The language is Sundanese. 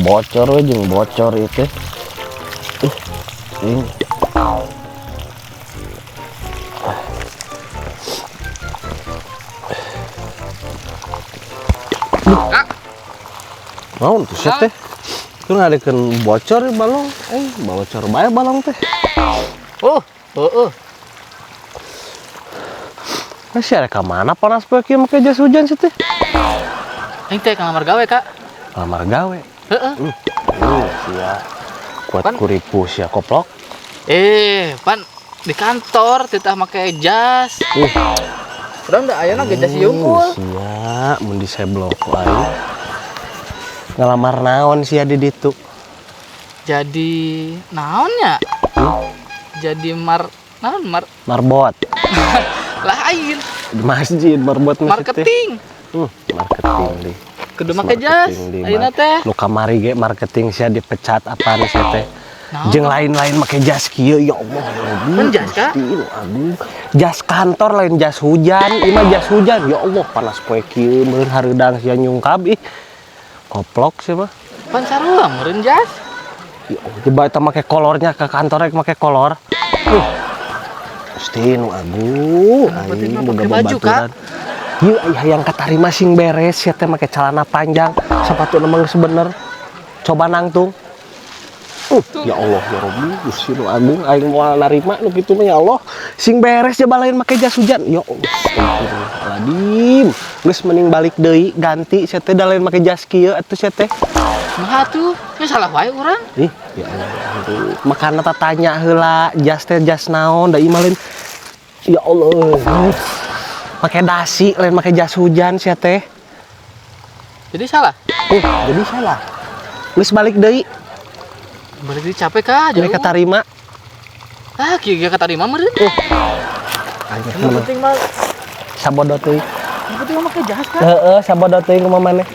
Bocor we jeung bocor itu. Ini. Kak. Naon tuh sia teh? Itu ngadekeun bocor ya balong. Bocor bae balong teh. Oh, heeh. Nah, sia rek ka mana panas poe kieu make jas hujan sia teh? Aing teh ka ngelamar gawe, Kak. Ngelamar gawe. Heeh. Sia. Kuat Pan. kuripu sia koplok. Pan di kantor titah make jas. Urang da ayeuna ge jas ieu unggul. Sia, mun diseblok ku aing. Ngelamar naon sia di ditu? Jadi naonnya? Jadi mar naon mar Marbot. Lain. Di masjid marbot masjid teh. Marketing. Marketing di. Kudu make jas. Marketing di Ayeuna teh. Nu kamari ge marketing sia dipecat apaan sia teh. Naon? Jeung lain-lain make jas kieu ya Allah ya Rabbi. Kan jas, Kak? Gusti, nu agung. Jas kantor lain jas hujan, ieu mah jas hujan. Ya Allah panas poe kieu meureun hareudang sia nyungkab ih. Koplok sih mah. Pan sarua meureun jas. Ya Allah, coba eta make kolornya ke kantor rek make kolor. Gusti nu agung, Kenapa aing tidak boga pakai baju, Kak? babaturan. Ieu hayang katarima sing beres sia teh make celana panjang, sepatu mah geus bener. Coba nangtung. Ya Allah ya Rabbi, Gusti nu agung aing moal narima nu kitu mah ya Allah. Sing beres coba lain make jas hujan. Ya Allah, astagfirullahaladzim. Geus mending balik deui ganti sia teh da lain make jas kieu atuh sia teh. Kumaha tuh? Nya salah wae urang. Ih, ya Allah, aduh. Makana tatanya heula jas teh jas naon da ieu mah lain. Ya Allah. Make dasi lain make jas hujan sia teh. Jadi salah. Jadi salah. Geus balik deui. Balik deui capek kah? Jadi Jauh. katarima. Ah, kieu ge katarima meureun. Anjir, Yang penting mah sabodo teuing. yang penting mah make jas, Kak. Heeh, sabodo teuing kumaha maneh.